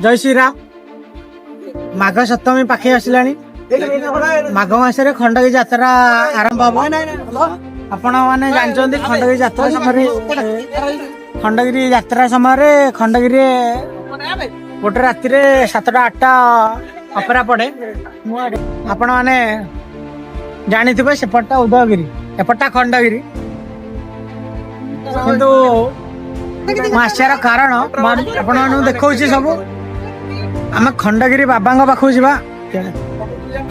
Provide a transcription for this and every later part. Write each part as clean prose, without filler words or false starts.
ଜୟ ଶ୍ରୀରାମ। ମାଘ ସପ୍ତମୀ ପାଖେଇ ଆସିଲାଣି। ମାଘ ମାସରେ ଖଣ୍ଡଗିରି ଯାତ୍ରା ଆରମ୍ଭ ହବ। ଆପଣ ମାନେ ଜାଣିଛନ୍ତି, ଖଣ୍ଡଗିରି ଯାତ୍ରା ସମୟରେ, ଖଣ୍ଡଗିରି ଯାତ୍ରା ସମୟରେ ଖଣ୍ଡଗିରିରେ ଗୋଟେ ରାତିରେ ସାତଟା ଆଠଟା ଅପେରା ପଡେ। ଆପଣ ମାନେ ଜାଣିଥିବେ, ସେପଟଟା ଉଦୟଗିରି, ଏପଟଟା ଖଣ୍ଡଗିରି। କିନ୍ତୁ ମୁଁ ଆସିବାର କାରଣ ମୁଁ ଆପଣମାନଙ୍କୁ ଦେଖଉଛି ସବୁ। ଆମେ ଖଣ୍ଡଗିରି ବାବାଙ୍କ ପାଖକୁ ଯିବା।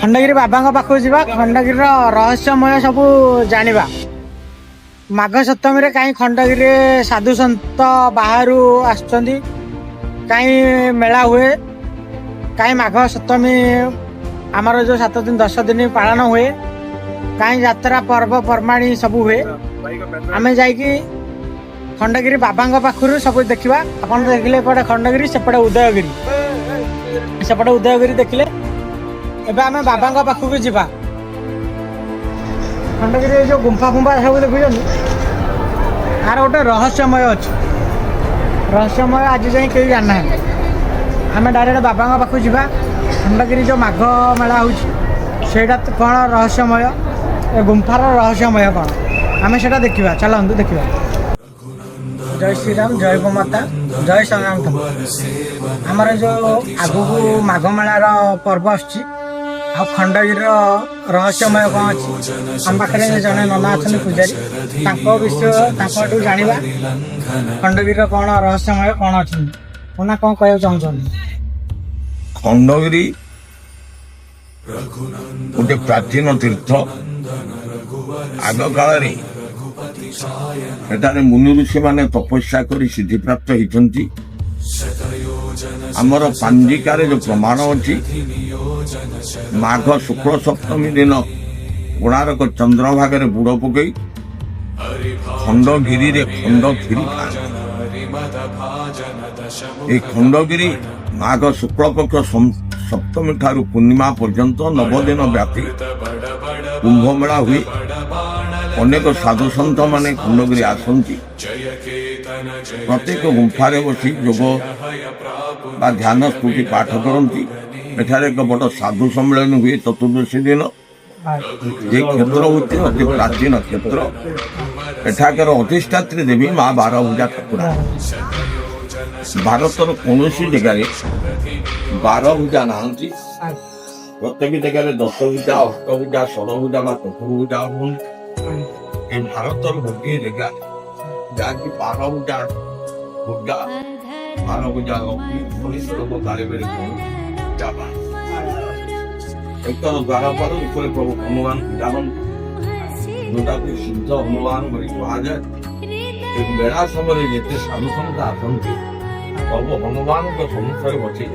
ଖଣ୍ଡଗିରି ବାବାଙ୍କ ପାଖକୁ ଯିବା, ଖଣ୍ଡଗିରିର ରହସ୍ୟମୟ ସବୁ ଜାଣିବା। ମାଘ ସପ୍ତମୀରେ କାହିଁ ଖଣ୍ଡଗିରିରେ ସାଧୁ ସନ୍ଥ ବାହାରୁ ଆସୁଛନ୍ତି, କାହିଁ ମେଳା ହୁଏ, କାହିଁ ମାଘ ସପ୍ତମୀ ଆମର ଯୋଉ 7 ଦିନ 10 ଦିନ ପାଳନ ହୁଏ, କାହିଁ ଯାତ୍ରା ପର୍ବପର୍ବାଣୀ ସବୁ ହୁଏ, ଆମେ ଯାଇକି ଖଣ୍ଡଗିରି ବାବାଙ୍କ ପାଖରୁ ସବୁ ଦେଖିବା। ଆପଣ ଦେଖିଲେ ଏପଟେ ଖଣ୍ଡଗିରି, ସେପଟେ ଉଦୟଗିରି। ସେପଟେ ଉଦୟଗିରି ଦେଖିଲେ। ଏବେ ଆମେ ବାବାଙ୍କ ପାଖକୁ ଯିବା। ଖଣ୍ଡଗିରି ଏ ଯୋଉ ଗୁମ୍ଫା ଫୁମ୍ଫା ସବୁ ଦେଖୁଛନ୍ତି, ଆର ଗୋଟେ ରହସ୍ୟମୟ ଅଛି। ରହସ୍ୟମୟ ଆଜି ଯାଏଁ କେହି ଜାଣିନାହାନ୍ତି। ଆମେ ଡାଇରେକ୍ଟ ବାବାଙ୍କ ପାଖକୁ ଯିବା। ଖଣ୍ଡଗିରି ଯୋଉ ମାଘ ମେଳା ହେଉଛି, ସେଇଟା ତ କ'ଣ ରହସ୍ୟମୟ, ଏ ଗୁମ୍ଫାର ରହସ୍ୟମୟ କ'ଣ, ଆମେ ସେଇଟା ଦେଖିବା। ଚାଲନ୍ତୁ ଦେଖିବା। ଜୟ ଶ୍ରୀରାମ, ଜୟ ଗୋମାତା, ଜୟ ସଂଗ୍ରାମ। ଆମର ଯୋଉ ଆଗକୁ ମାଘ ମେଳାର ପର୍ବ ଆସୁଛି ଆଉ ଖଣ୍ଡଗିରିର ରହସ୍ୟମୟ କ'ଣ ଅଛି, ଆମ ପାଖରେ ଜଣେ ନନା ଅଛନ୍ତି ପୂଜାରୀ। ତାଙ୍କ ବିଷୟ ତାଙ୍କଠୁ ଜାଣିବା, ଖଣ୍ଡଗିରିର କ'ଣ ରହସ୍ୟମୟ କ'ଣ ଅଛନ୍ତି। ନନା, କ'ଣ କହିବାକୁ ଚାହୁଁଛନ୍ତି? ଖଣ୍ଡଗିରି ଗୋଟେ ପ୍ରାଚୀନ ତୀର୍ଥ। ଆଗ କାଳରେ ଏଠାରେ ମୁନି ଋଷିମାନେ ତପସ୍ୟା କରି ସିଦ୍ଧିପ୍ରାପ୍ତ ହେଇଛନ୍ତି। ଆମର ପାଞ୍ଜିକାରେ ଯୋଉ ପ୍ରମାଣ ଅଛି, ମାଘ ଶୁକ୍ଳ ସପ୍ତମୀ ଦିନ କୋଣାର୍କ ଚନ୍ଦ୍ରଭାଗାରେ ବୁଡ଼ ପକେଇ ଖଣ୍ଡଗିରିରେ ଖଣ୍ଡ କ୍ଷୀରି ଖାଆନ୍ତି। ଏହି ଖଣ୍ଡଗିରି ମାଘ ଶୁକ୍ଳପକ୍ଷ ସପ୍ତମୀ ଠାରୁ ପୂର୍ଣ୍ଣିମା ପର୍ଯ୍ୟନ୍ତ 9 ଦିନ ବ୍ୟାପୀ କୁମ୍ଭମେଳା ହୁଏ। ଅନେକ ସାଧୁସନ୍ଥ ମାନେ ଖଣ୍ଡଗିରି ଆସନ୍ତି। ପ୍ରତ୍ୟେକ ଗୁମ୍ଫାରେ ବସି ଯୋଗ ବା ଧ୍ୟାନ ସ୍ତୁତି ପାଠ କରନ୍ତି। ଏଠାରେ ଏକ ବଡ଼ ସାଧୁ ସମ୍ମିଳନୀ ହୁଏ ଚତୁର୍ଦ୍ଦଶୀ ଦିନ। ଏ କ୍ଷେତ୍ର ହେଉଛି ଅତି ପ୍ରାଚୀନ କ୍ଷେତ୍ର। ଏଠାକାର ଅଧିଷ୍ଠାତ୍ରୀ ଦେବୀ ମା ବାରଭୁଜା ଠାକୁରା। ଭାରତର କୌଣସି ଜାଗାରେ ବାରଭୁଜା ନାହାନ୍ତି। ପ୍ରତ୍ୟେକ ଜାଗାରେ ଦଶଭୁଜା, ଅଷ୍ଟଭୁଜା, ଷଡ଼ଭୁଜା ବା ଚତୁର୍ଭୁଜା ହୁଅନ୍ତି। ଏ ଭାରତର ଗୋଟିଏ ଜାଗା ଯାହାକି ବାରଭୁଜା ଦୁର୍ଗା, ବାରଭୁଜା ଲକ୍ଷ୍ମୀ, ମଣିଷ ଲୋକ କାଳିବେରେ ଯାବା ଏକର ଦ୍ୱାରପାଳ ଉପରେ ପ୍ରଭୁ ହନୁମାନ ପୂଜା କରନ୍ତି, ଯୋଉଟାକୁ ସିଦ୍ଧ ହନୁମାନ ବୋଲି କୁହାଯାଏ। ଏ ମେଳା ସମୟରେ ଯେତେ ସାଧୁସନ୍ଥ ଆସନ୍ତି, ପ୍ରଭୁ ହନୁମାନଙ୍କ ସମ୍ମୁଖରେ ବସି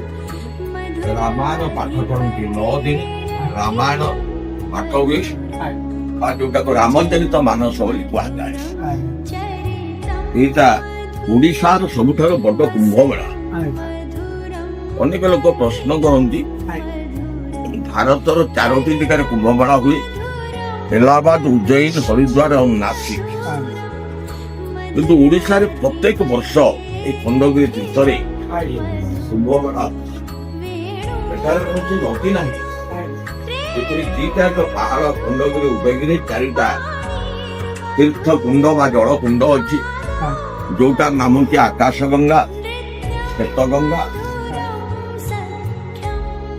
ରାମାୟଣ ପାଠ କରନ୍ତି। 9 ଦିନ ରାମାୟଣ ପାଠ ହୁଏ ବା ଯୋଉଟାକୁ ରାମଚରିତ ମାନସ ବୋଲି କୁହାଯାଏ। ଏଇଟା ଓଡ଼ିଶାର ସବୁଠାରୁ ବଡ କୁମ୍ଭ ମେଳା। ଅନେକ ଲୋକ ପ୍ରଶ୍ନ କରନ୍ତି, ଭାରତର ଚାରୋଟି ଜାଗାରେ କୁମ୍ଭ ମେଳା ହୁଏ, ଏଲାହାବାଦ, ଉଜ୍ଜୟିନ, ହରିଦ୍ୱାର ଆଉ ନାସିକ। କିନ୍ତୁ ଓଡ଼ିଶାରେ ପ୍ରତ୍ୟେକ ବର୍ଷ ଏଇ ଖଣ୍ଡଗିରି ତୀର୍ଥରେ କୁମ୍ଭ ମେଳା। ଏଠାରେ କୌଣସି ନଦୀ ନାହିଁ। ଏଥିରେ ଦିଟା ଏକ ପାହାଡ଼, ଖଣ୍ଡଗିରି, ଉଦୟଗିରି, ଚାରିଟା ତୀର୍ଥ କୁଣ୍ଡ ବା ଜଳ କୁଣ୍ଡ ଅଛି, ଯୋଉଟା ନାମ କି ଆକାଶ ଗଙ୍ଗା, ଶ୍ବେତ ଗଙ୍ଗା,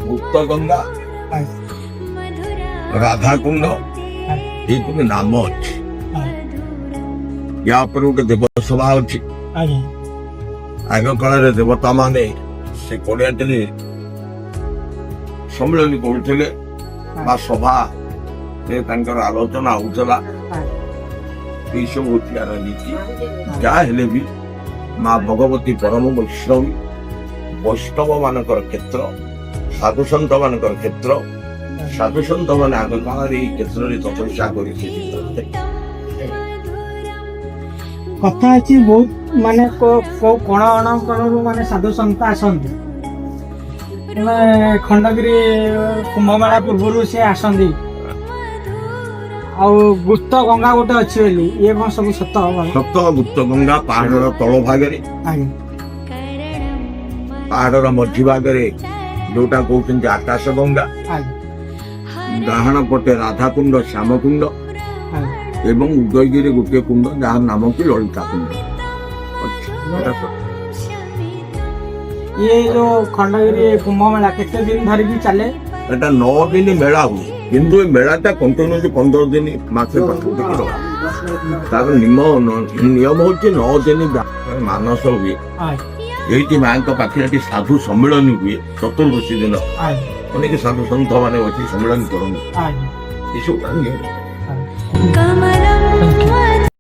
ଗୁପ୍ତ ଗଙ୍ଗା, ରାଧାକୁଣ୍ଡ, ଏଇପରି ନାମ ଅଛି। ୟା ଉପରେ ଗୋଟେ ଦେବସଭା ଅଛି। ଆଗ କାଳରେ ଦେବତା ମାନେ ସେ ପଡ଼ିଆଟିରେ ସମ୍ମିଳନୀ କରୁଥିଲେ ବା ସଭାରେ ତାଙ୍କର ଆଲୋଚନା ହଉଥିଲା। ଏଇସବୁ ହଉଛି ୟାର ନୀତି। ଯାହା ହେଲେ ବି ମା ଭଗବତୀ ପରମ ବୈଷ୍ଣବୀ, ବୈଷ୍ଣବ ମାନଙ୍କର କ୍ଷେତ୍ର, ସାଧୁସନ୍ଥ ମାନଙ୍କର କ୍ଷେତ୍ର। ସାଧୁସନ୍ଥ ମାନେ ଆଗ କାଳରେ ଏଇ କ୍ଷେତ୍ରରେ ତପସ୍ୟା କରି ସିଦ୍ଧି କଥା ଅଛି, ବହୁତ ମାନେ କୋଉ କୋଣ ଅଣକୋଣରୁ ମାନେ ସାଧୁ ସନ୍ଥ ଆସନ୍ତି। ମାନେ ଖଣ୍ଡଗିରି କୁମ୍ଭମେଳା ପୂର୍ବରୁ ସେ ଆସନ୍ତି। ଆଉ ଗୁପ୍ତ ଗଙ୍ଗା ଗୋଟେ ଅଛି ବୋଲି, ଇଏ କଣ ସବୁ ସତ ବାବା? ସତ। ଗୁପ୍ତ ଗଙ୍ଗା ପାହାଡ଼ର ତଳ ଭାଗରେ। ପାହାଡର ମଝି ଭାଗରେ ଯୋଉଟା କହୁଛନ୍ତି ଆକାଶ ଗଙ୍ଗା, ଡାହାଣ ପଟେ ରାଧାକୁଣ୍ଡ, ଶ୍ୟାମକୁଣ୍ଡ ଏବଂ ଉଦୟଗିରି ଗୋଟିଏ କୁଣ୍ଡ ଯାହାର ନାମ କି ଲଳିତା କୁଣ୍ଡ ଅଛି। ଏଟା ତ ଇଏ ଯୋଉ ଖଣ୍ଡଗିରି କୁମ୍ଭ ମେଳା କେତେ ଦିନ ଧରିକି ଚାଲେ? ଏଟା 9 ଦିନ ମେଳା ହୁଏ, କିନ୍ତୁ ଏ ମେଳାଟା କଣ୍ଟିନ୍ୟୁସଲି 15 ଦିନ, ମାସେ ପାଖାପାଖି ରହେ। ତାର ନିୟମ ହଉଛି 9 ଦିନ ମାନସ ହୁଏ। ଏଇଠି ମାଙ୍କ ପାଖରେ ଏଠି ସାଧୁ ସମ୍ମିଳନୀ ହୁଏ ଚତୁର୍ଦ୍ଦଶୀ ଦିନ। ଅନେକ ସାଧୁ ସନ୍ଥ ମାନେ ବସି ସମ୍ମିଳନୀ କରନ୍ତି। ଏସବୁ ତାର ନିୟମ। कमलायताक्षं।